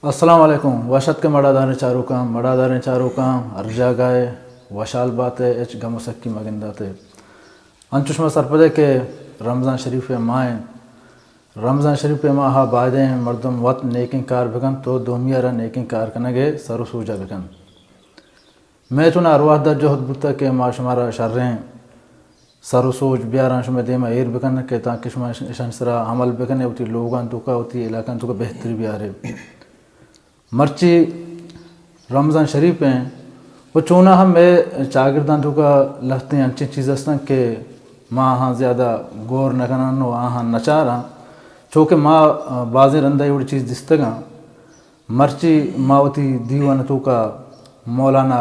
السلام علیکم۔ وش اتکے مڑاداریں چاروکاں، مڑاداریں چاروکاں، ہر جاگہ ءَ وشحال بات ءُ ہچ گم ءُ سکی مہ گندات ءُ انچوش ما سرپد ءَ کہ رمضان شریف ءِ ماہ اِنت۔ رمضان شریف ءِ ماہ ءَ بائدیں مردم وت نیکیں کار بکنت ءُ دومی ءَ را نیکیں کار کنگ ءِ سر ءُ سوج ءَ بکنت۔ مئے چون ارواہ در جہد بوتگ کہ ما شمارا شریں سر ءُ سوج بیاراں شمئے دیم ءَ ایر بکناں کہ تانکہ شما اش-، اشانی سرا عمل بکنے، وتی لوگاں توکا، وتی علاقاں توکا بہتری بیارے۔ مرچی رمضان شریف ایں ءُ چوناہا مئے چاگرداں توکا لہتیں انچیں چیز ہستاں کہ ما آہاں زیادہ گور نہ کناں ءُ آہاں نہ چاراں، چو کہ ما بازیں رندا اے وڑیں چیز دیستگاں۔ مرچی ما وتی دیوان ءِ توکا مولانا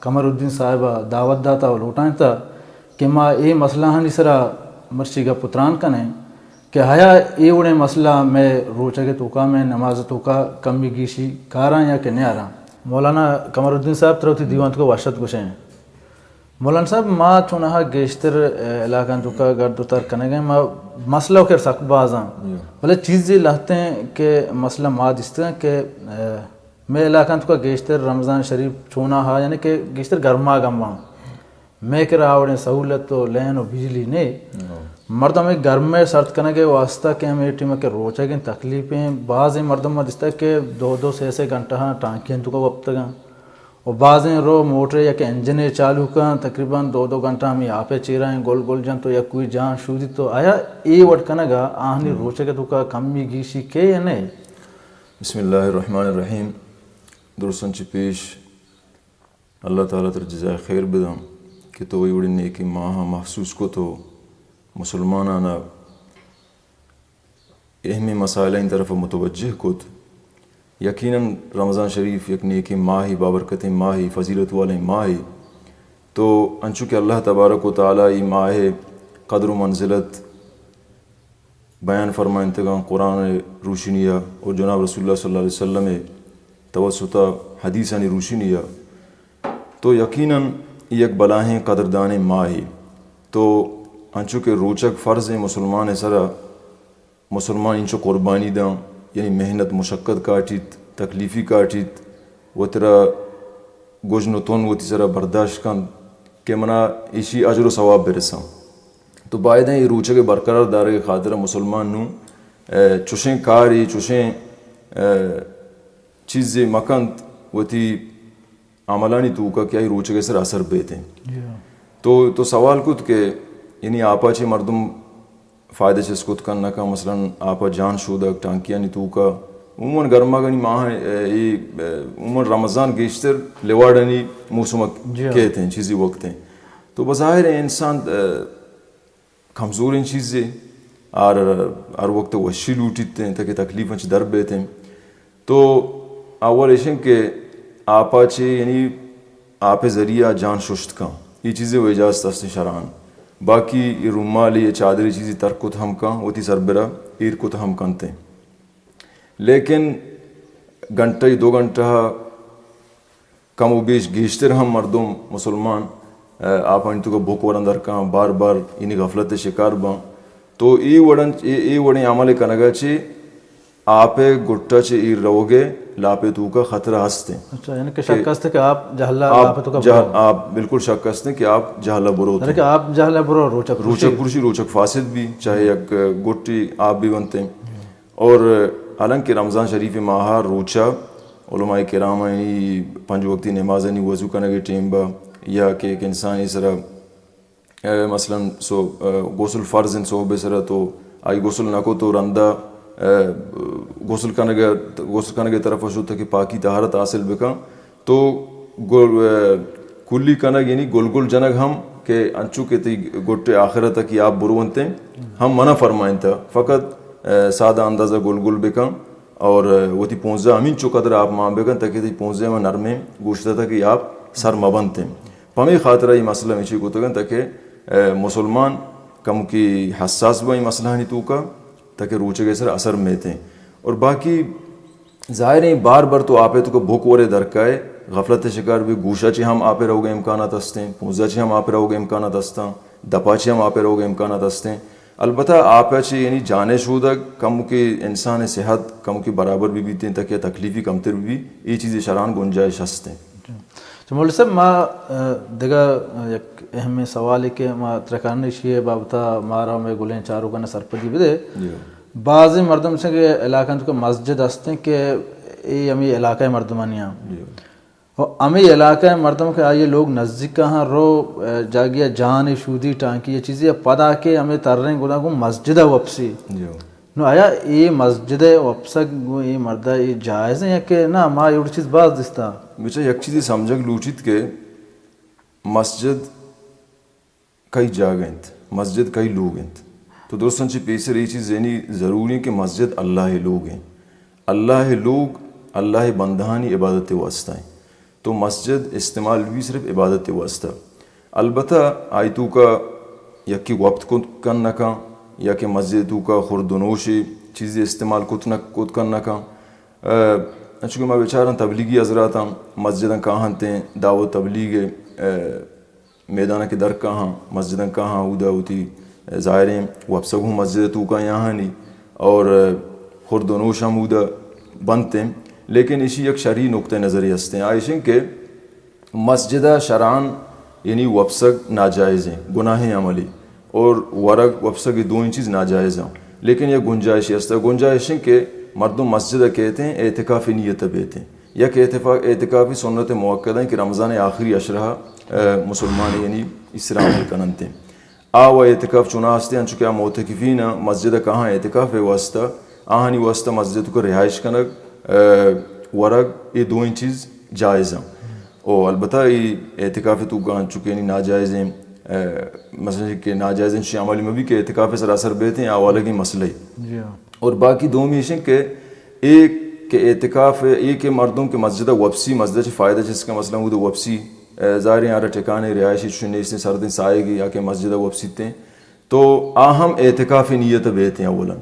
قمر الدین صاحب ءَ دعوت داتا ءُ لوٹائینتا کہ ما اے مسئلہانی سرا مرچی گپ ءُ تران کنیں کہ آیا اے وڑیں مسئلہ مئے روچگ ءِ توکا، مئے نماز ءِ توکا کمی گیشی کاراں یا کہ نیاراں۔ مولانا قمر الدین صاحب، ترا وتی دیوان ءِ توکا وش اتک گوشیں۔ مولانا صاحب، ما چوناہا گیشتر، اے، علاقاں توکا گرد ءُ تر کنگ ءَ ایں، ما مسئلہ خیر سک باز اَں، جی۔ بلے چیزے لہتیں کہ مسئلہ ما دیستگاں کہ، اے، مئے علاقاں توکا گیشتر رمضان شریف چوناہا، یعنی کہ گیشتر گرماگ ءَ باں۔ مئے کرا آ وڑیں سہولت ءُ لین ءُ بجلی نے۔ ہاں۔ مردم اے گرم ءِ سرد کنگ ءِ واسطہ کہ ہمے ٹیم ءَ کہ روچگ ایں، تکلیف ایں، بازیں مردم ما دیستگ کہ دو دو سے سے گھنٹہ ٹانکیاں توکا وپتگاں۔ ءُ بازیں رو موٹرے یا کہ انجنے چالو کن، تقریباً دو دو گھنٹہ ہمے آپ ءِ چیرا ایں، گل گل جنت ءُ یک کوئی جان شودیت۔ تو آیا اے وڑ کنگ ءَ آہانی روچگ ءِ توکا کمی گیشی کئے یا نئے؟ بسم اللہ الرحمن الرحیم۔ درستاں چہ پیش اللہ تعالیٰ ترا جزائے خیر بداں کہ تو اے وڑیں نیکیں ماہ ءَ محسوس کت ءُ مسلماناں ءَ اہمیں مسائلانی طرف ءَ متوجہ کت۔ یقیناً رمضان شریف یک نیکیں ماہے، بابرکتیں ماہے، فضیلت والیں ماہے۔ تو انچو کہ اللہ تبارک و تعالیٰ اے ماہ ءِ قدر و منزلت بیان فرمائینتگاں قرآن ءِ روشنی ءَ اور جناب رسول اللہ صلی اللہ علیہ وسلم ءِ توسط ءَ حدیثانی روشنی ءَ، تو یقیناً اے یک بلاہیں قدردانیں ماہے۔ تو انچو کہ روچگ فرض ایں مسلمان ءِ سرا، مسلمان انچو قربانی داں، یعنی محنت مشقت کاٹیت، تکلیفی کاٹیت، وترا گژن و تن وتی سرا برداشت کنت کہ منا ایشی اجر و ثواب برساں۔ تو بایدیں اے روچگ ءِ برقرار دارگ ءِ خاطر ءَ مسلمان نوں، اے، چوشیں کارے، چوشیں، اے، چیزے مکنت وتی عملانی توکا کہ آئی روچگ ءِ سر اثر بیتیں۔ جی ہاں۔ تو، تو سوال کت کہ یعنی آپا چہ مردم فائدہ چست کت کن نہ کن، مثلاً آپا جان شودگ ٹانکیانی توکا، عموماً گرماگانی ماہ، اے، اے، عموماً رمضان گیشتر لیواڑانی موسم جی ہاں۔ کیت ایں، چیزی وقت ایں۔ تو بظاہر اے انسان، اے، کمزوریں چیزے، آر ہر وقت وشی لوٹیت ایں، تاکہ تکلیفاں چہ در بیت ایں۔ تو اول ایش ایں کہ آپا چے، یعنی آپ ءِ ذریعہ جان ششت کن، اے چیزے و اجازت است ایں شرعاً۔ باقی اے رومالے یا چادرے چیزے تر کت ہم کن، وتی سربرا ایر کت ہم کنت ایں۔ لیکن گھنٹہ دو گھنٹہ کم و بیش گیشتر ہم مردم مسلمان، اے، آپانی توکا بھک ورن در کن، بار بار اینی غفلت ءِ شکار باں۔ تو اے وڑن، اے، اے وڑیں عمل کنگا چے آپ ءِ گٹا چے ایر روگ ءِ لاپ ءِ توکا خطرہ ہست ایں۔ اچھا، یعنی کہ شک ہست کہ آپ جہلا آپ لاپ ءِ توکا جہ-، برو۔ آپ بالکل شک ہست ایں کہ آپ جہلا برو۔ یعنی کہ آپ جہلا برو، روچگ روچگ پرشی۔ پرشی، روچگ فاسد بی، چاہے یک گٹی آپ بی بنت ایں۔ اور حالانکہ رمضان شریف ماہ روچا علماء کرامانی پنج وقتی نمازانی وضو کنگ ءِ ٹیم با، یا کہ ایک انسان ءِ سرا، اے، مثلاً سو، اے، غسل فرض ایں صبح ءِ سرا، تو آئی غسل نہ کو تو رندا، اے، غسل کنگ ءِ، غسل کنگ ءِ طرف شو تاکہ پاکی طہارت حاصل بکن۔ تو گل، اے، کلی کنگ یعنی گل گل جنگ ہم کہ انچو کہ تئی گٹ ءِ آخرت ءَ کہ آپ برونت ایں، ہم منع فرمائینتا۔ فقط، اے، سادہ اندازہ گل گل بکن اور، اے، وتی پونزہ ہمینچو قدر آپ مان بکن تاکہ تئی پونزہ ہم نرمیں گوشت ءَ تاکہ آپ سر مہ بنت ایں۔ پمے خاطرا اے مسئلہ ہمیشی کتگ ایں تاکہ، اے، مسلمان کمکی حساس بہ ایں مسئلہانی توکا تاکہ روچگ ءِ سر اثر میت ایں۔ اور باقی ظاہر ایں بار بار تو آپ ءِ توکا بھک ورے در کائے، غفلت ءِ شکار بی، گوشا چے ہم آپ ءِ روگ ءِ امکانات ہست ایں، پونزا چے ہم آپ ءِ روگ ءِ امکانات ہست ایں، دپا چے ہم آپ ءِ روگ ءِ امکانات ہست ایں۔ البتہ آپ ءَ چہ یعنی جان ءِ شودگ کمکے انسان ءِ صحت کمکے برابر بہ بیت انت، تاکہ تکلیفی کمتر بہ بیت، اے چیزے شرعاً گنجائش ہست انت۔ تو مولوی صاحب، ما، اه، دگہ یک اہمیں سوالے کہ ما ترا کنیں، ایشی ءِ بابت ءَ مارا مئے گلیں چاروکاں سرپدی بدے۔ جی۔ بعضی مردم چنکہ علاقہ تو کہ مسجد ہستیں کہ اے ہمیں علاقہ مردمانی ہاں۔ جی۔ و ہمے علاقہ ءِ مردم کہ آئی ءِ لوگ نزیک ءَ ہاں، رو، اه، جاگہے ءَ جان ءِ شودی ٹانکی ءِ چیزے ءَ پدا کہ ہمے تریں گداں گوں مسجد ءَ وپسی۔ جی۔ نو آیا اے مسجد ءِ وپسگ گوں اے مرد ءَ اے جائز ایں یا کہ نہ؟ ما اے وڑ چیز باز دیستا۔ بچا یک چیزے سمجھگ لوٹیت کہ مسجد کئی جاگہ انت، مسجد کئی لوگ انت۔ تو درستاں چہ پیسر اے چیز زہنی ضروری انت کہ مسجد اللہ ءِ لوگ انت۔ اللہ ءِ لوگ اللہ ءِ بندہانی عبادت ءِ واسطہ انت۔ تو مسجد استعمال بی صرف عبادت ءِ واسطہ۔ البتہ آئی توکا یکے وپت کت کن نہ کن، یا کہ مسجد توکا خورد و نوشے چیزے استعمال کت نہ، کت کن نہ کن۔ اه، انچو کہ ما بچاراں تبلیغی حضراتاں مسجداں کاہنتیں، دعوت تبلیغ ءِ، اه، میدان کہ در کاہاں، مسجداں کاہاں، اودا وتی، اه، ظاہریں وپسگ ہوں مسجد توکا یاہانی اور، اه، خورد و نوش ہم اودا بنتیں۔ لیکن ایشی یک شرعی نقطہ نظرے ہستیں، آ ایشیں کہ مسجد ءَ شرعاً یعنی وپسگ ناجائزیں، گناہیں عملے، اور ورگ وپسگ، اے دوئیں چیز ناجائز ہیں۔ لیکن یک گنجائشے است، گنجائش انت کہ مردم مسجد ءَ کیتیں، اعتکاف نیت ءَ بیتیں۔ یک اعتفا-، اعتکاف سنت مؤکدہ انت کہ رمضان آخری عشرہ، اه، مسلمان یعنی اسرا عمل کننت۔ آ و اعتکاف چنا ہستیں، انچو کہ آ معتکفین مسجد ءَ کاہاں اعتکاف ءِ واسطہ، آہانی واسطہ مسجد کو رہائش کنگ، اه، ورگ، اے دوئیں چیز جائز ہیں۔ او البتہ اے اعتکاف توکا انچو کہ یعنی ناجائزیں، اه، مثلاً کہ ناجائزیں چی عمل مبی کہ اعتکاف سرا اثر بیتیں، آ الگیں مسئلہ۔ جی ہاں۔ اور باقی دومی ایشیں کہ اے کہ اعتکاف، اے کہ مردم کہ مسجد وپسی، مسجد چہ فائدہ چیز کا، مثلاً وہ وپسی، اه، ظاہریں آرا ٹھکانے رہائشی چون نیستیں، سردیں سائے گی یا کہ مسجد وپسیتیں، تو آ ہم اعتکاف نیت بیتیں اولاً۔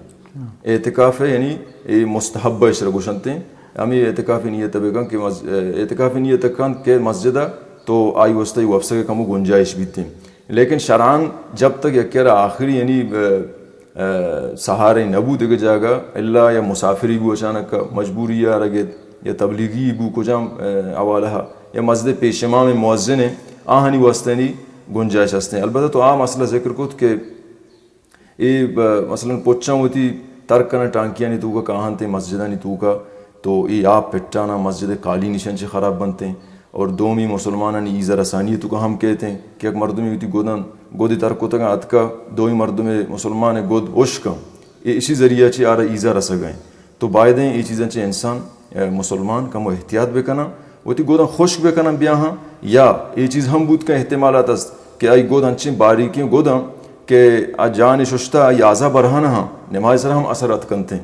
اعتکاف یعنی اے مستحب اشرا گوشنتیں۔ ہمیں اعتکاف نیت بکن کہ مس-، اعتکاف نیت کن کہ مسجد تو آئی واسطہ وپسگ کمو گنجائش بیتیں۔ لیکن شرعاً جب تک یکے را آخری یعنی، اه، اه، سہارے نبو دگہ جاگہ، الا یا مسافری بو اچانک مجبوری یا رگت یا تبلیغی بو کجام، اه، حوالہ یا مسجد پیش امام مؤذن ہیں، آہانی واسطہ نی گنجائش ہستیں۔ البتہ تو آ مسئلہ ذکر کت کہ اے ب-، مثلاً پچاں وتی ترک کنن ٹانکیانی توکا کاہنت مسجدانی توکا، تو اے آپ پٹانا مسجد قالین ایشان چہ خراب بنتیں۔ اور دومی مسلمانانی ایزا رسانی توکا ہم کیتیں کہ یک مردمی وتی گدن، گدی ترک کتگاں اتکا، دومی مردم مسلمان گد اشکاں، اے اسی ذریعہ چہ آرا ایزا رسگا ہیں۔ تو بایدیں اے چیزاں چہ انسان، اے، مسلمان کمو احتیاط بکناں، وتی گداں خشک بکناں بیاہاں، یا اے چیز ہم بوت کہ احتمالات است کہ آئی گد انچیں باریکیں گداں کہ آ جان ششتا آئی آزا برہنہ ہاں، نماز سر ہم اثر اتکنتیں۔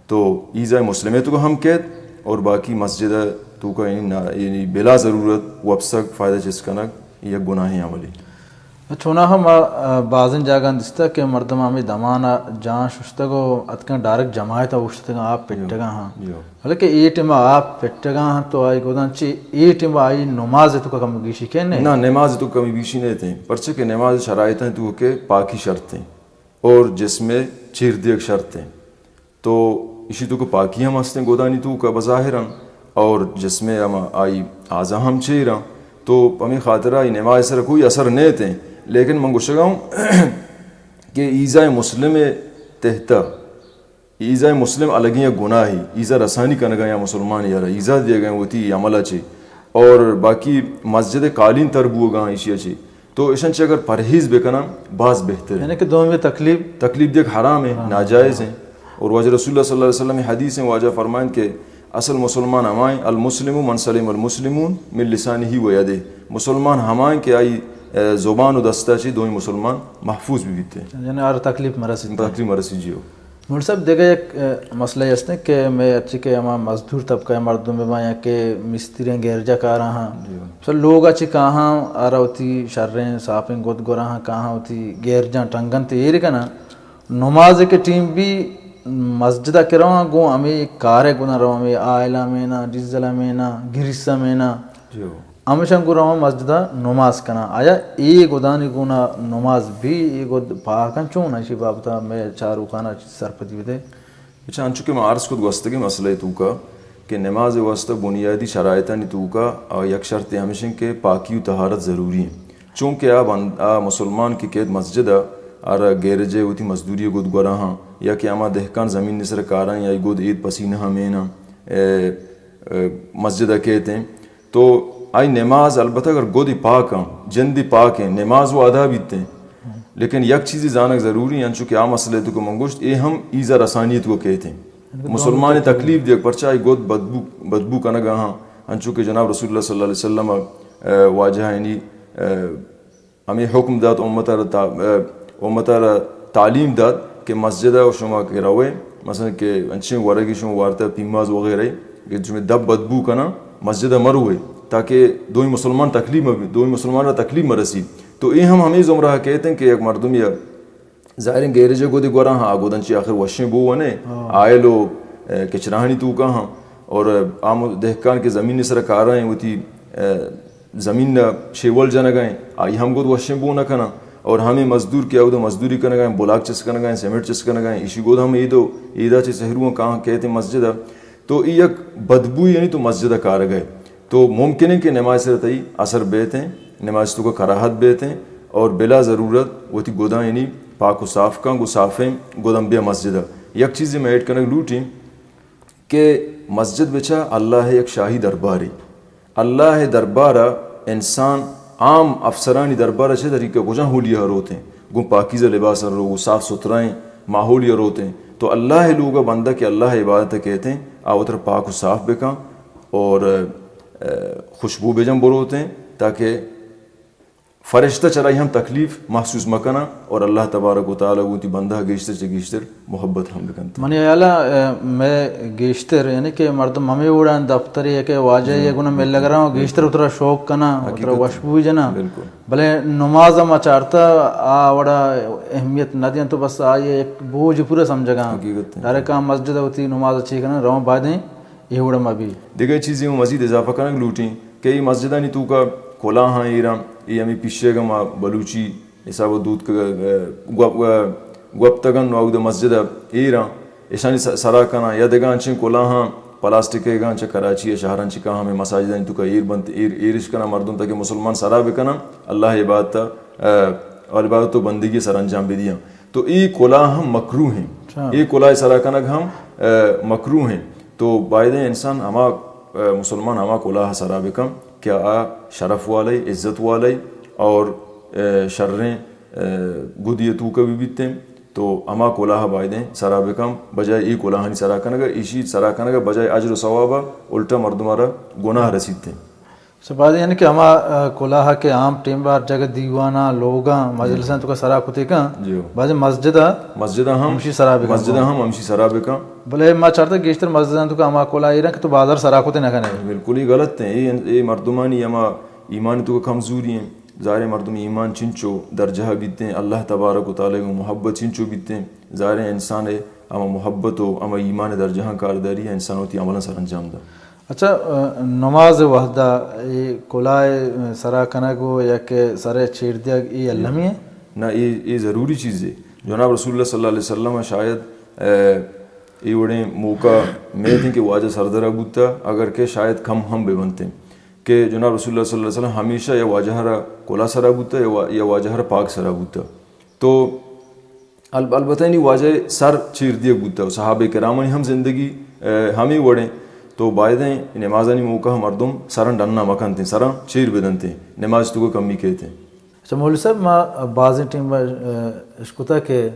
تو ایزا مسلمے تو ہم کیت اور باقی مسجد توکا یعنی نا-، یعنی بلا ضرورت وپسگ فائدہ چست کنگ یک گناہیں عملے۔ چوناہا ما، آ، بازیں جاگہاں دیستہ کہ مردم ہمے دمان ء جان ششتگ و اتکن ڈائریکٹ جماعت ء اوشتتگاں آپ پٹگاں ہاں۔ جو۔ حالانکہ اے ٹیم ء آپ پٹگاں ہاں تو آئی گوداں چی اے ٹیم ء آئی نماز ء توکا کم گیشی کن نے؟ نہ، نماز ء توکا کمی بیشی نہ تیں، پرچہ کہ نماز شرائطاں توکا کہ پاکی شرط ہیں اور جسم ء چیر دیگ شرط ہیں۔ تو ایشی توکا پاکی ہم ہستیں گودانی توکا بظاہراً، اور جسم ہم آئی اعضا ہم چیراں، تو ہمیں خاطرہ آئی نماز سر کوئی اثر نیتیں۔ لیکن من گوشگا ہوں کہ ایزا مسلم تحتا، ایزا مسلم الگیں گناہی، ایزا رسانی کنگا یا مسلمان یا ایزا دیگا وتی عملہ چے، اور باقی مسجد قالین تر بوگا ایشی چے۔ تو ایشاں چہ اگر پرہیز بکناں، باز بہتر ہے۔ یعنی کہ دومی تکلیف؟ تکلیف دیگ حرام ہے، حرام ہے۔ ناجائز ہے۔ اور واجہ رسول اللہ صلی اللہ علیہ وسلم حدیث ہیں، واجہ فرمائیں کہ اصل مسلمان ہمائیں، المسلم من سلم المسلمون من لسانہ و یدہ۔ مسلمان ہمائیں کہ آئی، اے، زبان و دستا چی دوئی مسلمان محفوظ بھی بیتے۔ یعنی ہر تکلیف مرسی۔ تکلیف مرسی جی ہو۔ مول صاحب، دگہ یک، اے، مسئلہ است کہ میں اچھی کہ ہما مزدور طبقہ مردم بہ یا کہ مستری گرجا کاراں ہاں۔ جی۔ سو لوگ اچھی کاہاں آرا وتی شریں ساپیں گد گراں ہاں کاہاں وتی گرجاں ٹنگن تے ایر کنا۔ نماز کے ٹیم بھی مسجد کے رواں گوں ہمیں کارے گنا رواں ہمیں آئل مینا، ڈیزل مینا، گریس مینا۔ جی۔ ہمیشاں گوں رواں مسجد ءَ نماز کناں۔ آیا اے گدانی گونا نماز بی، اے گد پاکاں چون؟ اشی بابت ءَ مئے چاروکانا سرپدی بدے۔ اچھا، انچو کہ ما عرض کت گوستگیں مسئلہ ءِ توکا کہ نماز ءِ واسطہ بنیادی شرائطانی توکا آ یک شرطے ہمیش انت کہ پاکی و طہارت ضروری انت۔ چونکہ آ بند-، آ مسلمان کہ کیت مسجد ءَ، آرا گیرج ءَ وتی مزدوری ءِ گد گورا ہاں، یا کہ ہما دہکان زمین ءِ سر کاراں یا گد اید پسینہ ہمیناں، اے، اے، مسجد ءَ کیت انت، تو آئی نماز، البتہ اگر گد پاک ہاں، جند پاک ہیں، نماز و ادا بیت ہیں، لیکن یک چیزی زانگ ضروری ہیں، انچو کہ آ مسئلہ تو کہ من گوشت، اے ہم ایزا رسانی تو کہتے ہیں۔ مسلمان تکلیف دیگ، پرچا آئی گد بدبو، بدبو کنگا ہاں، انچو کہ جناب رسول اللہ صلی اللہ علیہ وسلم، اے، واجہ یعنی، اے، ہمیں حکم دات، امت را تا-، اے، امت را تعلیم دات کہ مسجد ءَ شما کہ روئے، مثلاً کہ انچیں ورگی شما وارتہ پیماز وغیرہ کہ شما دپ بدبو کناں، مسجد ءَ مروئے، تاکہ دوئی مسلمان تکلیف مہ بی، دوئی مسلمان را تکلیف مہ رسی۔ تو اے ہم ہمیں زمرہ کہتے ہیں کہ یک مردم یا ظاہریں گیرج ءِ گودی گورا ہاں، آ گودن چی آخر وشیں بو ونے، آئل و، اے، کچراہانی توکا ہاں، اور، اے، عام دہکان کہ زمین سر کارا ہیں وتی، اے، زمین ءَ شیول جنگ ءَ انت، آئی ہم گد وشیں بو نہ کناں، اور ہمیں مزدور کہ اود مزدوری کنگ ءَ انت، بلاک چست کنگ ءَ انت، سیمنٹ چست کنگ ءَ انت، ایشی گد ہم ایدو ایدا چہ سہرو کاں کہتے مسجد ءَ، تو ای یک بدبوئی یعنی تو مسجد ءَ کارگ ءَ، تو ممکن ہے کہ نماز سر تئی اثر بیت ہیں، نماز تو کا کراہت بیت ہیں، اور بلا ضرورت وتی گداں یعنی پاک و صاف کاں، گو صافیں گداں بیا مسجد ءَ۔ یک چیزی میں ایڈ کنگ لوٹیں، کہ مسجد بچا اللہ ءِ یک شاہی دربارے۔ اللہ ءِ دربار ءَ انسان عام افسرانی دربار ءَ چہ طریقہ کجا ہولی ءَ روت ایں؟ گوں پاکیزہ لباس ءَ رو، گوں صاف ستھرائیں ماحولی ءَ روت ایں۔ تو اللہ ءِ لوگ ءَ بندہ کہ اللہ ءِ عبادت ءَ کیت ایں، آ وترا پاک و صاف بکاں اور، اے، خوشبو بجن بروت ایں، تاکہ فرشتہ چرائی ہم تکلیف محسوس مکناں اور اللہ تبارک و تعالی گوں وتی بندہ گیشتر چہ گیشتر محبت ہم بکنت۔ منی خیال ءَ، اے، مئے گیشتر، یعنی کہ مردم ہمے وڑا دفترے یا کہ واجہ یا گنا ملگ رہاں، گیشتر اترا شوق کناں، اترا وشبوئی جناں۔ بالکل۔ بلے نماز ما چارتا آ وڑا اہمیت نہ دیاں تو بس آئی یک بوجھ پورا سمجھگاں۔ حقیقت ہے۔ ڈائریکٹ آ مسجد وتی نماز چی کناں، رواں بایدیں اے وڑا مہ بی۔ دگہ چیزے ہم مزید اضافہ کنگ لوٹیں کہ اے مسجدانی توکا کلاہاں ایراں، اے ہمیں پیشیگ ما بلوچی حساب ءَ دوت کہ، اے، گوپ-، اے، گوپتگن و اود مسجد ءَ ایراں، اشانی س-، سرا کناں یا دگہ انچیں کلاہاں پلاسٹک ءِ گاں چہ کراچی ءِ شہران چکا ہمیں مساجدانی توکا ایر بنت، ایر، ایرش کناں مردم تاکہ مسلمان سرا بکناں، اللہ عبادت، اے، عبادت و بندگی سر انجام بدیاں۔ تو اے کلاہ ہم مکروہ ہیں۔ اچھا۔ اے کلاہ سرا کنگ ہم، اے، مکروہ ہیں۔ تو بایدیں انسان ہما، اے، مسلمان ہما کلاہ سرا بکن کہ آ شرف والے، عزت والے اور، اے، شریں، اے، گدی توکا بھی بیتیں۔ تو ہما کلاہ بایدیں سرا بکن، بجائے اے کلاہانی سرا کنگا، ایشی سرا کنگا بجائے اجر و ثوابا الٹا مردم را گناہ رسیتیں۔ سپادی یعنی کہ ہما، آ، کلاہ کہ عام ٹیم بار جگہ دیواناں، لوگاں، مجلساں توکا سرا کتے کن، جی۔ بازیں مسجد ءَ مسجد ءَ ہم، ہمشی سرا بکن۔ مسجد ءَ ہم ہمشی سرا بکن۔ بلے ما چارتا گیشتر مسجداں توکا ہما کلاہ ایراں کہ تو بازار سرا کتے نہ کنے۔ بالکل ہی غلط ہیں۔ اے، اے مردمانی ہما ایمان توکا کمزوری ہیں۔ ظاہر ہے مردم ایمان چنچو درجہ بیتیں، اللہ تبارک و تعالی کو محبت چنچو بیتیں۔ ظاہر ہے انسان ہے ہما محبت و ہما ایمان درجہاں کارداری انسان وتی عملاں سر انجام دا۔ اچھا، آ، نماز وہدا اے کلاہ سرا کنگ و یا کہ سر چیر دیگ اے المی ہے؟ نہ، اے، اے ضروری چیز ہے۔ جناب رسول اللہ صلی اللہ علیہ وسلم شاید، اے، اے وڑیں موقع میں تھیں کہ واجہ سردرا بوتا، اگر کہ شاید کم ہم بے بنتے کہ جناب رسول اللہ صلی اللہ علیہ وسلم ہمیشہ یا واجہ را کلاہ سرا بوتا یا وا-، یا واجہ را پاگ سرا بوتا۔ تو ال-، البتہ انی واجہ سر چیر دیگ بوتا و صحابہ کرامانی ہم زندگی، اے، ہمیں وڑیں۔ تو بایدیں نمازانی موقع مردم سرن ڈنا مکنتیں، سرن چیر بدنتیں، نماز تو کمی کہتے ہیں۔ اچھا مولوی صاحب، ما بازیں ٹیم، اے، اشکتا کہ،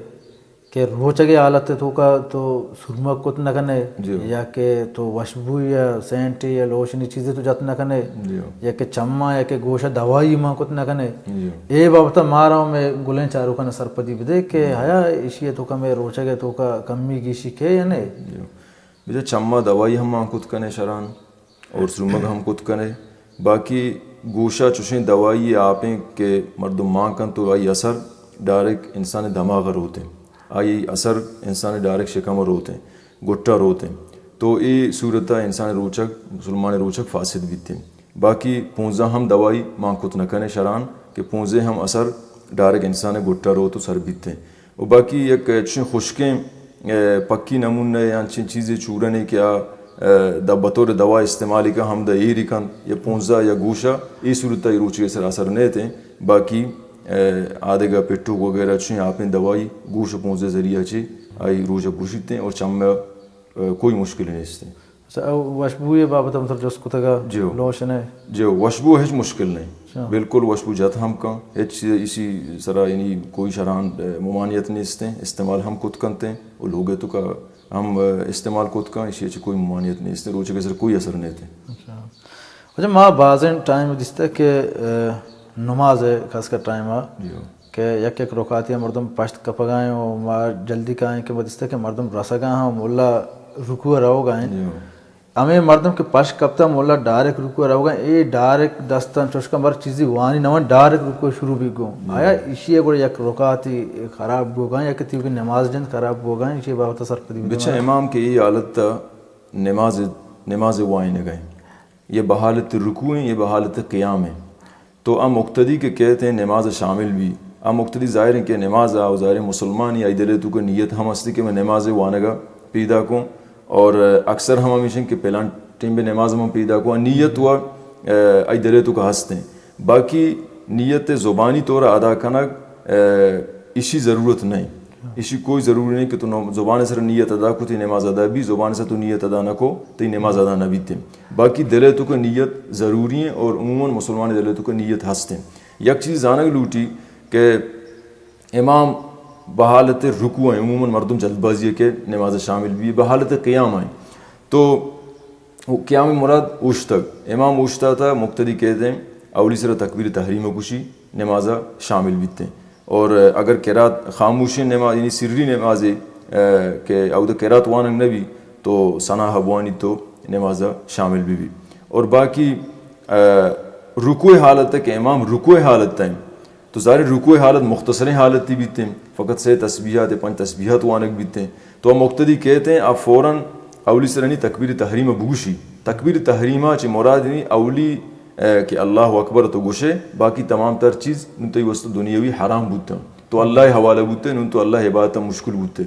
کہ روچگے حالت توکا تو سرمگ کت نہ کنے، جی۔ یا کہ تو وشبو یا سینٹ یا لوشنی چیزے تو جت نہ کنے، جی۔ یا کہ چما یا کہ گوشا دوائی مان کت نہ کنے۔ جی۔ اے بابت مارا مئے گلیں چاروکاں سرپدی بدے کہ، جی۔ آیا ایشی توکا مئے روچگے توکا کمی گیشی کے یا نے؟ جی۔ بچا چما دوائی ہم مان کت کنے شران۔ اور سرمگ ہم کت کنے۔ باقی گوشا چوشیں دوائی آپیں کہ مردم مان کن تو آئی اثر ڈائریکٹ انسان دماغ روتیں، آئی اثر انسان ڈائریکٹ شکم روتیں، گٹا روتیں۔ تو اے صورت انسان روچگ، مسلمان روچگ فاسد بیتیں۔ باقی پونزدہ ہم دوائی مان کت نہ کنے شران کہ پونزدہ ہم اثر ڈائریکٹ انسان گٹا روت و سر بیتیں۔ و باقی یک چشیں خشکیں، اے، پکی نمونہ یا انچیں چیزے چورنے کہ آ، اے، دا بطور دوا استعمال کا ہم دا ایری کنت یا پونزدہ یا گوشا، ای صورت ای روچے سر اثر نیتیں۔ باقی، اے، آدگہ پٹوک وغیرہ چشیں آپیں دوائی گوش پونزدہ ذریعہ چی آئی روچ گوشیتیں اور چم، اے، کوئی مشکل نیستیں۔ اچھا، او وشبوئے بابت ہم تر جست کتگا؟ جیو۔ لوشن ہے؟ جیو، وشبو ہچ مشکل نہیں۔ اچھا۔ بالکل وشبو جت ہم کن، ہچ اسی سرا یعنی کوئی شران، اے، ممانعت نیستیں، استعمال ہم کت کنتیں، و لوگے تو کا ہم، اے، استعمال کت کن، اسی اچ کوئی ممانعت نیستیں، روچے کے سر کوئی اثر نیتیں۔ اچھا۔ اچھا، ما بازیں ٹائم دیستا کہ، اے، نماز ہے، خاص کر ٹائم آ جیو۔ کہ یک یک رکعتی مردم پشت کپگا ہیں و ما جلدی کائیں کہ ما دیستا کہ مردم رسگا ہیں و مولا رکوع روگا ہیں۔ جیو۔ ہمیں مردم کہ پشت کپتا مولا ڈائریکٹ رکوع روگا ہیں، اے ڈائریکٹ دستان چوشکا مر چیزی وانی نوان ڈائریکٹ رکوع شروع بھی گو۔ جیو۔ آیا ایشی ہے گوڑا یک رکعتی خراب گوگا ہیں یا کہ تیوگی نماز جند خراب گوگا ہیں، ایشی بابت سرپدی بھی بچہ دینا۔ امام کہ یہ حالت تا نماز، نماز وائن گئے۔ یہ بحالت رکوع ہیں، یہ بحالت قیام ہیں۔ تو آ مقتدی کہ کہتے ہیں نماز شامل بھی، آ مقتدی ظاہر ہیں کہ نماز آ، ظاہر ہیں مسلمانی آئی دلے تو کہ نیت ہم ہستی کہ میں نماز وانگا پیدا کوں، اور اکثر ہم ہمیشن کہ پلان ٹیم بے نماز ہم پیدا کوں، نیت و، اے، آئی دلے تو کہ ہستے ہیں۔ باقی نیت زبانی طور ادا کنگ، اے، اشی ضرورت نہیں۔ اشی کوئی ضروری نہیں کہ تو نو-، زبان سر نیت ادا کو، تئی نماز ادا بھی، زبان سر تو نیت ادا نہ کو، تئی نماز ادا نہ بیتے۔ باقی دلے تو کہ نیت ضروری ہیں اور عموماً مسلمان دلے تو کہ نیت ہستے ہیں۔ یک چیز زانگ لوٹی کہ امام بحالت رکوع ہیں، عموماً مردم جلد بازی ہے کہ نماز شامل بھی، بحالت قیام ہیں۔ تو قیام مراد اوشتگ۔ امام اوشتا تا مقتدی کہتے ہیں، اولی سر تکبیر تحریم کشی نماز شامل بیتے ہیں۔ اور اگر قرات خاموشیں نماز، یعنی سری نمازے، اے، کہ اود قرات وانگ نبی تو ثنا بوانی تو نماز شامل بھی بھی۔ اور باقی، اے، رکوع حالت ہے کہ امام رکوع حالت ہیں، تو ظاہر رکوع حالت مختصریں حالتی بیتے ہیں، فقط سے تسبیحات، پنج تسبیحات وانگ بیتے ہیں۔ تو مقتدی کہتے ہیں، آپ فوراً اولی سرانی تکبیر تحریم بگوشی۔ تکبیر تحریمہ چہ مراد نہیں اولی، اے، کہ اللہ اکبر تو گوشے، باقی تمام تر چیز نون تئی واسطہ دنیاوی حرام بوتن۔ تو اللہ حوالہ بوتے، نون تو اللہ عبادت مشکل بوتے۔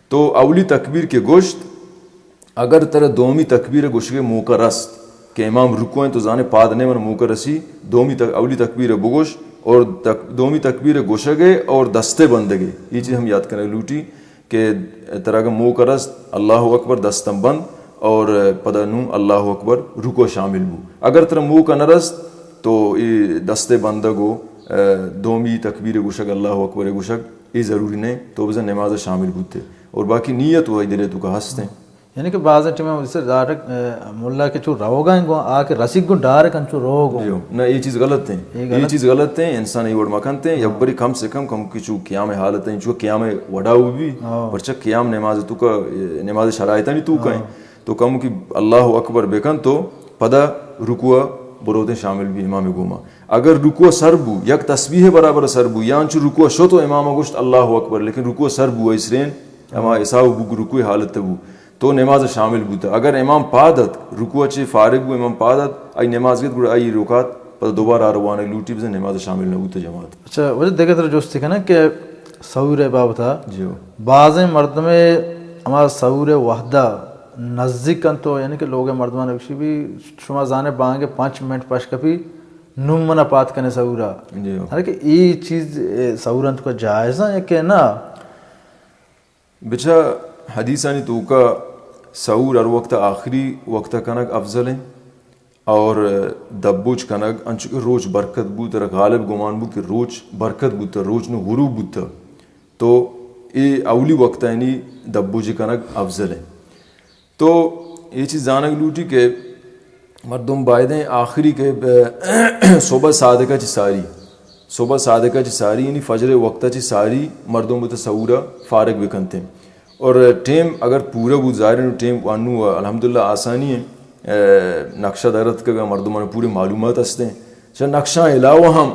تو اولی تکبیر کہ گوشت، اگر ترا دومی تکبیر گوشگے موقع رست کہ امام رکوع ہیں تو زانے پاد نے من موقع رسی، دومی تک-، اولی تکبیر بگوش اور تک-، دومی تکبیر گوشگے اور دستے بندگے۔ یہ چیز ہم یاد کرنے لوٹی کہ ترا اگر موقع رست، اللہ اکبر دستم بند اور پدا نو اللہ اکبر رکوع شامل بو۔ اگر ترا موقع نہ رست تو یہ دستے بندگ و، اے، دومی تکبیر گوشگ، اللہ اکبر گوشگ، یہ ضروری نہیں، تو بزن نماز شامل بوتے۔ اور باقی نیت و دلے تو کا ہستے۔ یعنی کہ بعض ٹیم ہم جیسے ڈائریکٹ، اے، ملا کے چو روگا ہیں گو، آ کے رسیگ گو ڈائریکٹ انچو روگو۔ جی ہو۔ نہ، یہ چیز غلط ہے۔ یہ یہ غلط۔ چیز غلط ہے، انسان یہ وڑ مکنتے ہیں، یا ہاں۔ بری کم سے کم، کم کی چو قیام حالت ہیں، چو قیام وڈا ہو بھی، ہاں۔ پرچہ قیام نماز تو کا، نماز شرائط نہیں تو کا ہے۔ ہاں۔ تو کم کی اللہ اکبر بکن تو پدا رکوع بروتیں شامل بھی امام گوما۔ اگر رکوع سر بو، یک تسبیح برابر سر بو، یا انچو رکوع شو تو امام گوشت اللہ اکبر، لیکن رکوع سر بو، ایسرین اما حساب بو، رکوع حالت بو۔ تو نماز شامل بوتا۔ اگر امام پاد ات، رکوع چے فارغ بو، امام پاد ات، آئی نماز گت، گڑا آئی رکعت پدا دوبارہ آ روانگ لوٹی، بزن نماز شامل نہ بوتا جماعت۔ اچھا، واجہ دگہ تر جست کنن کہ سحور بابتا جی ہو۔ بعضیں مردم ہما سحور وحدہ نزدیک کن تو، یعنی کہ لوگ مردمان گوشی بھی شما زانے بانگ پانچ منٹ پش کپی، نو منا پات کنے سحورا۔ جی ہو۔ حالانکہ ای چیز، اے، سحور انت کو جائز ہیں کہ نہ؟ بچا حدیثانی توکا سحور ہر وقت آخری وقت کنگ افضل ہیں اور دبوچ کنگ انچو کہ روچ برکت بوت، ترا غالب گمان بوت کہ روچ برکت بوت، روچ نو غروب بوت، تو اے اولی وقت یعنی دبوچ کنگ افضل ہیں۔ تو اے چیز زانگ لوٹی کہ مردم بایدیں آخری کہ، اے، صبح صادقہ چی ساری، صبح صادقہ چی ساری، یعنی فجر وقت چی ساری مردم بوت سحورا فارغ بکنتے۔ اور ٹیم اگر پورا بوت، ظاہر ہے ٹیم انو الحمدللہ آسانی ہیں، اے، نقشہ درت کہ مردمان پورے معلومات ہستے ہیں۔ چہ نقشہ علاوہ ہم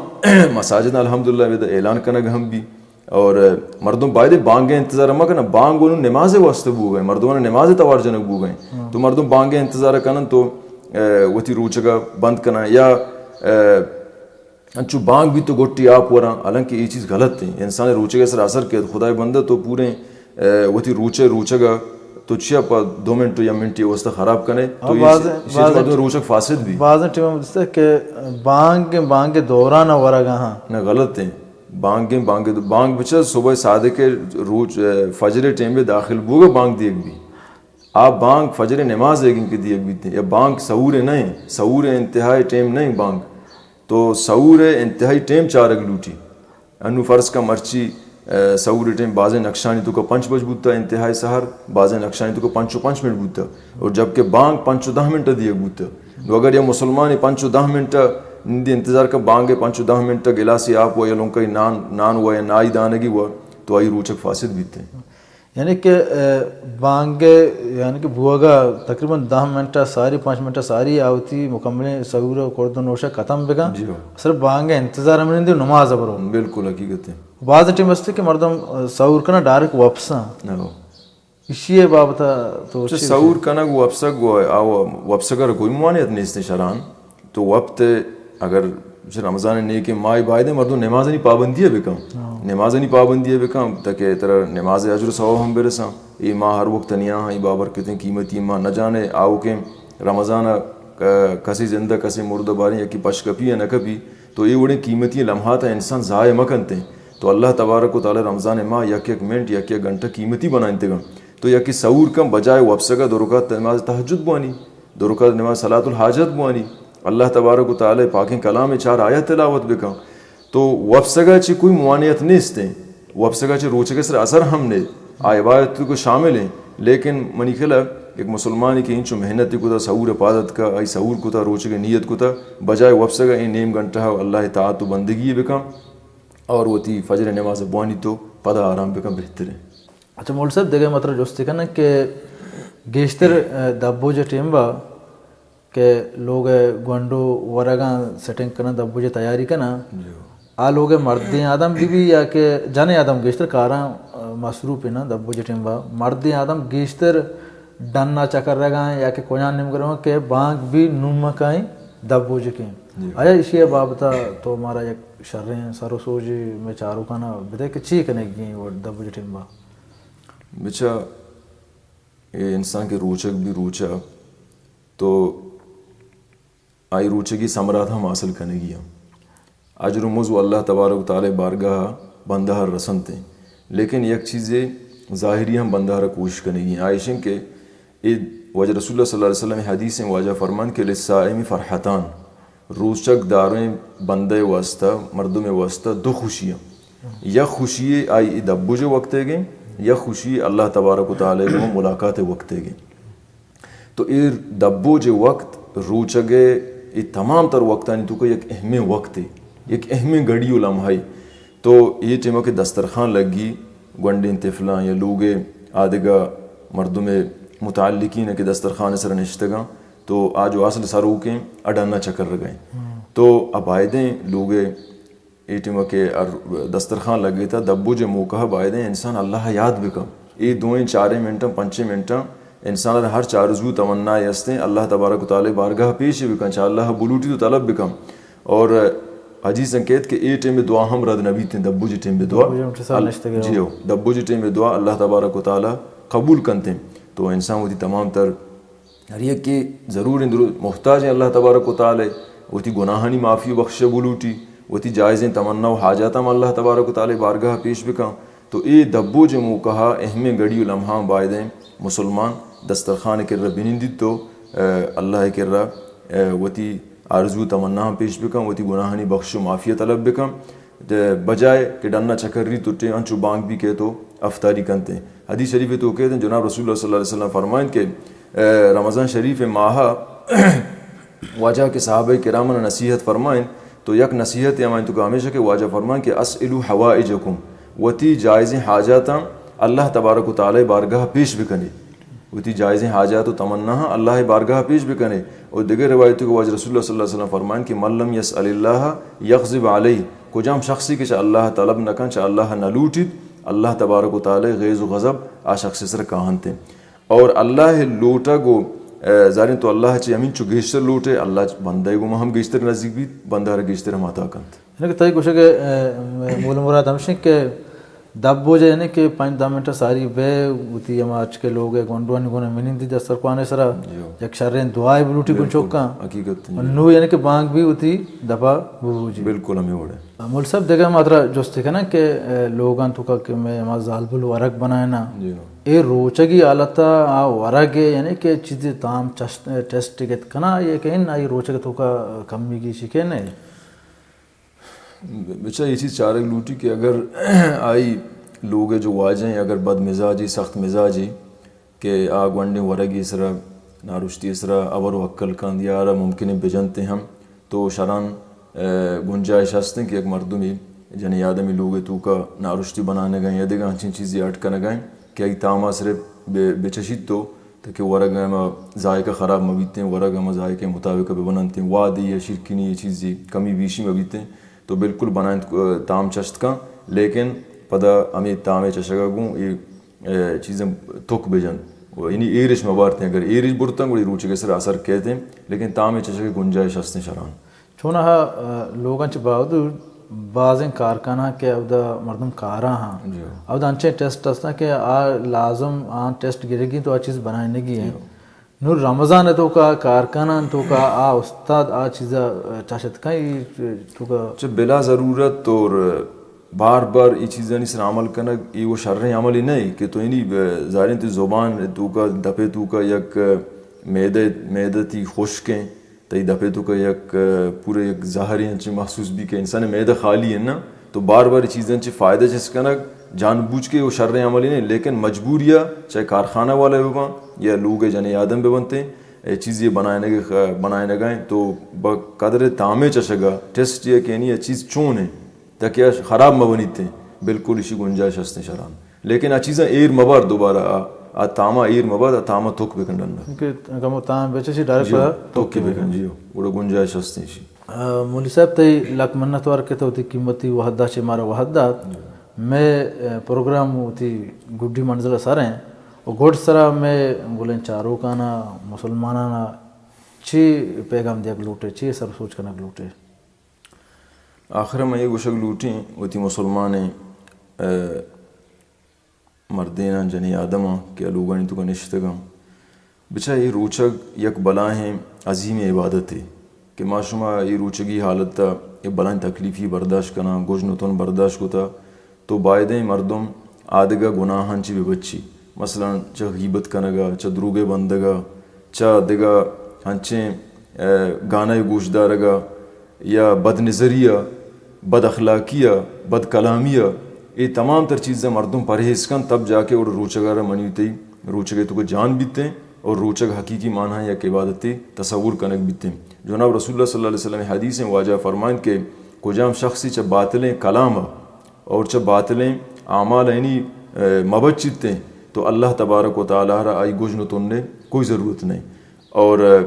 مساجد الحمدللہ بید اعلان کنگ ہم بھی۔ اور مردم بایدے بانگ انتظار مہ کنن، بانگ انو نماز واسطہ بوگئے، مردمان نماز توار جنگ بوگئے۔ ہاں۔ تو مردم بانگ انتظار کنن تو ء، وتی روچگ ء بند کناں یا، ء، انچو بانگ بیت تو گٹی آپ وراں، حالانکہ اے چیز غلط ایں، انسان ء روچگ ء سر اثر کیت۔ خدائے بندہ تو پوریں، ء، وتی روچ ء روچگ ء تو چیا پہ دو منٹ یا منٹے واسطہ خراب کنے؟ تو ہاں، اے بعض، چیز بعض مردم روچگ فاسد بی۔ بعض ٹیم ہم دیستے کہ بانگ، بانگ دوران ورگ ہاں۔ نہ، غلط ایں۔ بانگ، بانگ، بانگ بچہ صبح صادق روچ، ء، فجر ٹیم بے داخل بوگا بانگ دیگ بی۔ آ بانگ فجر نماز ایگیں کہ دیگ بیت یا بانگ سحور نہ ایں، سحور انتہائی ٹیم نہ ایں بانگ۔ تو سحور انتہائی ٹیم چارگ لوٹی۔ انو فرض کن مرچی، ء، سحور ٹیم بازیں نقشانی تو کا پنچ بج بوتا انتہائی سحر، بازیں نقشانی تو کا پنچ و پنچ منٹ بوتا اور جبکہ بانگ پنچ و دہ منٹ دیگ بوتا۔ نو اگر یا مسلمانی پنچ و دہ منٹ نندی انتظار کا بانگ پنچ و دہ منٹ گلاسی آپ و یا لنکئی نان، نان و یا نائی دانگی و تو آئی روچک فاسد بیتے۔ یعنی کہ، ء، بانگ، یعنی کہ بوگا تقریباً دہ منٹ ساری، پانچ منٹ ساری آوتی مکمل سحور و کرد و نوشہ ختم بکن۔ جی ہو۔ صرف بانگ انتظار ہم نندی نماز برو۔ بالکل حقیقت ہے۔ بعض ٹیم است کہ مردم، ء، سحور کنا ڈائریکٹ وپساں۔ نہ ہو۔ اشی بابت تو چہ چی سحور گوشے؟ کنگ و وپسگ و آ و-، وپسگ ء کوئی ممانعت نیست شرعاً۔ تو وپت اگر چہ رمضان نیکیں ماہ بایدیں مردم نمازانی پابندی ء بکن۔ ہاں۔ نمازانی پابندی ء بکن تاکہ ترا نماز اجر و ثواب ہم برساں۔ اے ماہ ہر وقت نیا ہاں، اے بابرکتیں قیمتی ماہ نہ جانے آوکیں رمضان ء ک-، کسے زندہ کسے مردہ باریں یکی پش کپی یا نہ کپی تو اے وڑیں قیمتی لمحات ء انسان ضائع مہ کنتیں۔ تو اللہ تبارک و تعالی رمضان ماہ یک یک منٹ یک یک گھنٹہ قیمتی بنائینتگاں۔ تو یکی سحور کن بجائے وپسگ ء دو رکعت نماز تہجد بوانی۔ دو رکعت نماز صلاۃ الحاجت بوانی، اللہ تبارک و تعالی پاکیں کلام چار آیت تلاوت بکن۔ تو وپسگا چہ کوئی ممانعت نیست ہیں، وپسگا چہ روچگ سر اثر ہم نے، آ عبادت کو شامل ہیں، لیکن منی خیال یک مسلمانی کہ انچو محنت کتا، سحور پاد اتکا، آئی سحور کتا، روچگ نیت کتا، بجائے وپسگا اے نیم گھنٹہ اللہ اطاعت و بندگی بکن اور وتی فجر نماز بوانی تو پدا آرام بکن بہتر ہیں۔ اچھا مول صاحب، دگہ مطلب جستی کنن کہ گیشتر، ء، دبوج ٹیم با کہ لوگ گونڈو ورگاں سیٹنگ کنن، دبوج تیاری کنن۔ جی۔ آ لوگ مردیں آدم بی بی یا کہ جنیں آدم گیشتر کاراں، ء، مصروف اناں دبوج ٹیم با۔ مردیں آدم گیشتر ڈنا چکر رگاں یا کہ کجان نیم گروں کہ بانگ بی نومکائیں دبوج کیں۔ جی۔ آیا اشی بابتا تو مارا یک شریں سر و سوجی میں چاروکانا بدے کہ چی کنگی دبوج ٹیم با؟ بچا، اے انسان کہ روچگ بی روچا، تو آئی روچگی ثمرات ہم حاصل کنگی ہم۔ اجر و مزو اللہ تبارک و تعالی بارگاہ بندہ رسنت ہیں۔ لیکن یک چیزے ظاہری ہم بندہ را کوشش کنگی ہیں۔ آئیشن کہ اے واجہ رسول اللہ صلی اللہ علیہ وسلم حدیث ہیں، واجہ فرمان کہ للصائم فرحتان، روچگ داریں بندے واسطہ، مردم واسطہ دو خوشی ہیں۔ یک خوشی آئی دبوج وقت گیں، یک خوشی اللہ تبارک و تعالی کو ملاقات وقت گیں۔ تو اے دبوج وقت روچگ اے تمام تر وقتانی تو کو یک اہمیں وقت ہے، یک اہمیں گھڑی و لمحہ ہے۔ تو اے ٹیمہ کہ دسترخوان لگی، گونڈیں طفلاں یا لوگ آدگہ مردم متعلقین کہ دسترخوان سر نشتگاں، تو آ جو اصل سروکیں اڈانا چکر رگئیں۔ تو ابائدیں لوگ اے ٹیمہ کہ ار-، دسترخوان لگیتا، دبوج موقع بایدیں انسان اللہ یاد بکن۔ اے دوئیں چاریں منٹاں، پنچیں منٹاں انسان ہر چار زو تمنا استیں، اللہ تبارک و تعالی بارگاہ پیش بکن، چا اللہ بلوٹی تو طلب بکن۔ اور حدیث کہت کہ اے ٹیم دعا ہم رد نبیتیں، دبوج ٹیم دعا۔ دبوج ٹیم سر نشتگے جی ہو۔ ہو، دبوج ٹیم دعا اللہ تبارک و تعالی قبول کنتیں۔ تو انسان وتی تمام تر ہر یکے ضرور ایں، درو-، محتاج ایں اللہ تبارک و تعالی، وتی گناہانی معافی و بخش بلوٹی، وتی جائزیں تمنا و حاجات ہم اللہ تبارک و تعالی بارگاہ پیش بکن۔ تو اے دبوج موقع اہمیں گھڑی و لمحہ بایدیں مسلمان دسترخوان کرا بنندیت تو، اے، اللہ کرا، اے، وتی آرزو تمنا ہم پیش بکن، وتی گناہانی بخش و معافی طلب بکن۔ دے بجائے کہ ڈنا چکری تو ٹے انچو بانگ بی کہ تو افطاری کنتے۔ حدیث شریف تو کہتے ہیں، جناب رسول اللہ صلی اللہ علیہ وسلم فرمائیں کہ، اے، رمضان شریف ماہ واجہ کہ صحابہ کرام نصیحت فرمائیں تو یک نصیحت ہمائیں تو کہ ہمیشہ کہ واجہ فرمائیں کہ اسئلوا حوائجکم، وتی جائزیں حاجاتاں اللہ تبارک و تعالی بارگاہ پیش بکنے۔ وتی جائزیں حاجات و تمناہاں اللہ بارگاہ پیش بکنے۔ و دگہ روایت کہ واجہ رسول اللہ صلی اللہ علیہ وسلم فرمائیں کہ من لم یسأل اللہ یغضب علیہ، کجام شخصی کہ چہ اللہ طلب نہ کن، چہ اللہ نہ لوٹیت، اللہ تبارک و تعالی غیظ و غضب آ شخص سر کاہنت۔ اور اللہ لوٹگ و ظاہریں تو اللہ چی ہمینچو گیشتر لوٹے، اللہ بندہ گوما ہم گیشتر نزیک بیت، بندہ را گیشتر ہم عطا کنت۔ یعنی کہ تئی گوشگ ءِ، ءِ، مول مراد ہمشیں کہ دپ بوجہ یعنی کہ پنچ دہ منٹ ساری بے وتی ہما اچ کے لوگ ءِ گونڈوانی گون منندی دسترخوان ءِ سرا، یک شریں دعائے بلوٹی گوں چکاں۔ حقیقت۔ نو یعنی کہ بانگ بھی وتی دپا ببوجی۔ بالکل ہمیں وڑے۔ مول صاحب دگہ ما ترا جستے کناں کہ، ءِ، لوگاں توکا کہ میں ہما زالبول ورگ بنائنا، اے روچگی حالتا آ ورگ ءِ یعنی کہ چیزے تام چشت، ٹیسٹ گت کنا، یہ کہ ان آئی روچگ توکا کمی گیشی کہ نہیں؟ بچا یہ چیز چارگ لوٹی کہ اگر آئی لوگ جو واجہ ہیں، اگر بد مزاجی، سخت مزاجی، کہ آ گونڈیں ورگی سرا، نارشتی سرا ابر و ہکل کند یا آرا ممکن ہے بجنتے ہم، تو شران، ءِ، گنجائش ہستیں کہ یک مردمی جنی آدمی لوگ توکا نارشتی بنانگا یا دگہ انچین چیزی اڈ کنگا کہ آئی تاما صرف بے-، بچشیت تو تاکہ ورگ ہما ذائقہ خراب مبیتیں، ورگ ہما ذائقہ مطابق ببننتیں، وادی یا شیرکنی یا چیزی کمی بیشی مبیتیں، تو بالکل بنائیں، ءِ، تام چشت کن، لیکن پدا ہمیں تامے چشگا گوں اے، ءِ، چیزیں تک بجن۔ و یعنی ایرش مبارتیں، اگر ایرش برتن گڑی روچگ سر اثر کہتیں، لیکن تامے چشگ گنجائش ہستیں شران۔ چونہا، ءِ، لوگاں چہ باوجود بازیں کارخانہ کہ اودا مردم کارا ہاں، اودا انچیں ٹیسٹ ہستاں کہ آ لازم آ ٹیسٹ گرگی تو آ چیز بنائنگی ہیں۔ نوں رمضان ءِ توکا کارکنان توکا آ استاد آ چیزا چاشت کن، اے توکا چہ بلا ضرورت اور بار بار اے چیزانی سر عمل کنگ، اے وہ شریں عملے نہ کہ تو یعنی ظاہریں تو زبان توکا دپے توکا یک معدہ، معدہ تی خشکیں، تئی دپے توکا یک پورے یک زہریں انچیں محسوس بی کہ انسان معدہ خالی ہے نا، تو بار بار اے چیزاں چہ فائدہ چست کنگ جان بوجھ کے وہ شریں عملے نہیں، لیکن مجبوری ءَ چاہے کارخانہ والا بہ باں یا لوگ ءِ جنے آدم بہ بنتے، اے چیزے بنائینگ، بنائینگا ہیں تو بہ قدر تامے چشگا ٹیسٹ یا کہ نہیں اے چیز چون ہے تاکہ اش خراب مہ بنیتے، بالکل اشی گنجائش ہستیں شران۔ لیکن آ چیزاں ایر مبار دوبارہ آ، آ تاما ایر مبار، آ تاما تک بکن ڈنڈا۔ کہ کمو تام بچشی ڈائریکٹ جی، پدا تک بکن جی، گڑا گنجائش ہستیں اشی۔ آ، مولوی صاحب، تئی لک منت وار کہ تو وتی قیمتی وہدا چہ مارا وہد دات۔ مئے، آ، پروگرام وتی گڈی منزل سر ہیں و گڈ سرا مئے گلیں چاروکانا، مسلمانانا چی پیغام دیگ لوٹے، چی سر سوچ کنگ لوٹے؟ آخر میں یہ گوشگ لوٹیں وتی مسلمانیں، آ، مردیناں، جنی آدماں کہ آ لوگانی توکا نشتگاں۔ بچا اے روچگ یک بلاہیں عظیمیں عبادتے کہ ما شما اے روچگی حالتا اے بلاہیں تکلیفی برداشت کناں، گژن و تن برداشت کتا، تو بایدیں مردم آدگہ گناہاں چی بہ بچی۔ مثلاً چہ غیبت کنگا، چہ دروگے بندگا، چہ دگہ ہنچیں، اے، گانہ گوش دارگا، یا بد نظری ء، بد اخلاقی ء، بد کلامی ء، اے تمام تر چیزاں مردم پرہیز کنت، تب جا کے اوڑ روچگ ء را منی تئی روچگ ء توکا جان بیتیں اور روچگ حقیقی معنی یک عبادتے تصور کنگ بیتیں۔ جناب رسول اللہ صلی اللہ علیہ وسلم حدیث ہیں، واجہ فرمائنت کہ کجام شخصی چہ باطلیں کلام ء اور چہ باطلیں اعمال ء یعنی، اے، مبچیتیں تو اللہ تبارک و تعالی را آئی گژن و تنے کوئی ضرورت نہیں۔ اور، اے،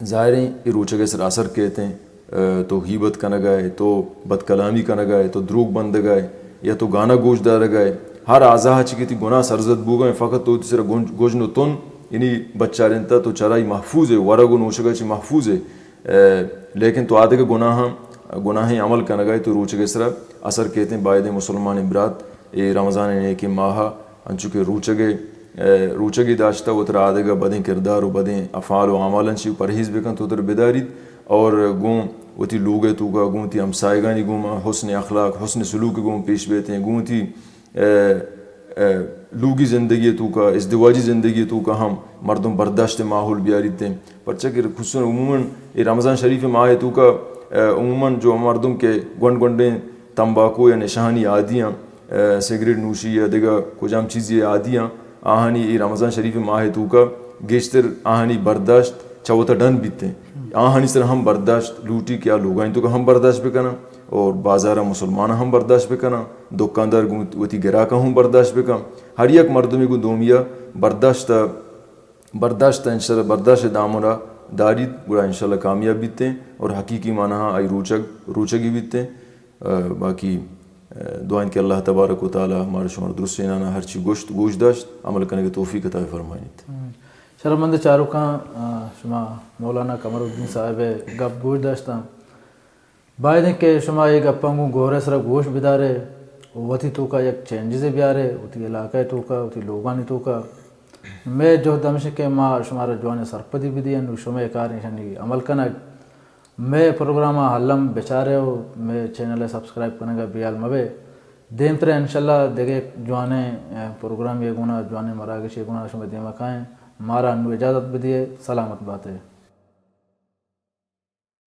ظاہریں اے روچگ ء سرا اثر کیت انت، اے، تو غیبت کنگ ء ئے، تو بد کلامی کنگ ء ئے، تو دروگ بندگ ء ئے، یا تو گانا گوش دارگ ء ئے، ہر اعضا ء چہ کہ تئی گناہ سرزد بوگ ء انت، فقط تو وتی سرا گنج-، گژن و تن یعنی بچارینتہ، تو چرائی محفوظ ئے، ورگ و نوشگ ء چہ محفوظ ئے۔ اے، لیکن تو آدگہ گناہاں، گناہیں عمل کنگ ء ئے، تو روچگ ء سرا اثر کیت انت۔ بایدیں مسلمانیں برات اے رمضان ء نیکیں ماہ ء انچو کہ روچگ ء، اے، روچگے داشتہ وترا آدگہ بدیں کردار و بدیں افعال و اعمالاں چی پرہیز بکنت، وترا بداریت اور گوں وتی لوگ ء توکا گوں وتی ہمسایگانی گوما حسن اخلاق، حسن سلوک گوں پیش بیتیں، گوں وتی، اے، اے، لوگی زندگی توکا، ازدواجی زندگی توکا ہم مردم برداشت ماحول بیاریت انت۔ پرچہ کہ خصوصاً عموماً اے رمضان شریف ماہ توکا، اے، عموماً جو مردم کہ گونڈ گونڈیں تمباکو یا نشہانی عادی آں، اے، سگریٹ نوشی یا دگہ کجام چیزی عادی آں، آہانی اے رمضان شریف ماہ توکا گیشتر آہانی برداشت چہ وتا ڈن بیت انت۔ آہانی سر ہم برداشت لوٹی کہ آ لوگانی توکا ہم برداشت بکناں اور بازار مسلمان ہم برداشت بکناں، دکاندار گوں وتی گراکاں ہم برداشت بکن۔ ہر یک مردمے گوں دومیا برداشت، برداشت انشاءاللہ برداشت دامن را داریت، گڑا انشاءاللہ کامیاب بیت انت اور حقیقی معنی آئی روچگ، روچگی بیت انت۔ ء، باقی، ء، دعا انت کہ اللہ تبارک و تعالی مارا شمارا درستینانا ہرچی گوشت، گوش داشت، عمل کنگ توفیق عطا فرمائینیت۔ ہم۔ شرمند چاروکاں، آ، شما مولانا قمر الدین صاحب ءِ گپ گوش داشتاں۔ باید انت کہ شما اے گپاں گوں غور ءِ سرا گوش بدارے، وتی توکا یک چینجزے بیارے، وتی علاقہ ءِ توکا، وتی لوگانی توکا۔ مئے جہد ہمیش انت کہ ما شمارا جوانیں سرپدی بدیاں، نوں شمئے کار ایشانی عمل کنگ۔ مئے پروگرام ءَ الم بچارے و مئے چینل ءَ سبسکرائب کنگ ءَ بیال مبے۔ دیمتر ءَ انشاءاللہ دگہ یک جوانیں، اے، پروگرامے گونا، جوانیں مراگشے گونا شمئے دیما کائیں۔ مارا انو اجازت بدیے، سلامت باتے۔